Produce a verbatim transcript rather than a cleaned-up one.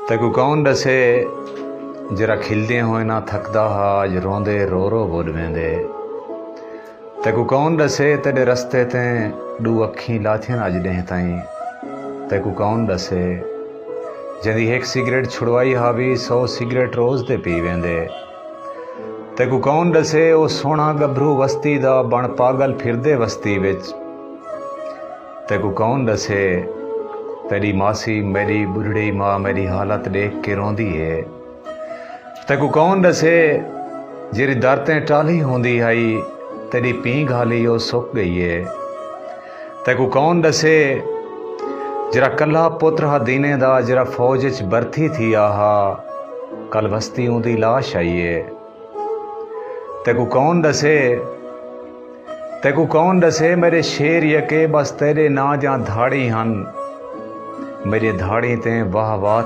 تیکوں کون ݙسے، جیڑھا کھلدیں ہوئیں نہ تھکدا ہا، اڄ روندے رو رو ٻݙ ویندے۔ تیکوں کون ݙسے، تیݙے رستے تیں ݙو اکھیں لاتھین اڄ ݙینہہ تائیں۔ تیکوں کون ݙسے، جیندی ہک سگریٹ چھڑوائی ہاوی، سو سگریٹ روز دے پی ویندے۔ تیکوں کون ݙسے، او سوہݨا ڳبھرو وستی دا بݨ پاڳل پھردے وستی وچ۔ تیکوں کون ݙسے، تیݙی ماسی، میݙی ٻڈھڑی ماء میݙی حالت ݙیکھ کے روندی ہے۔ تیکوں کون ݙسے، جیڑھی در تیں ٹالھی ہوندی ہئی، تیݙی پینگھ ہالی او سک ڳئی ہے۔ تیکوں کون ݙسے، جیڑھا کلھا پتر ہا دینے دا، جیڑھا فوج اچ بھرتی تھیا ہا، کل وستی اوندی لاش آئی ہے۔ تیکوں کون ݙسے، تیکوں کون ݙسے، میݙے شعر یکے بس تیݙے ناں دیاں دھاڑیں ہن۔ میݙے دھاڑیں تیں واہ واہ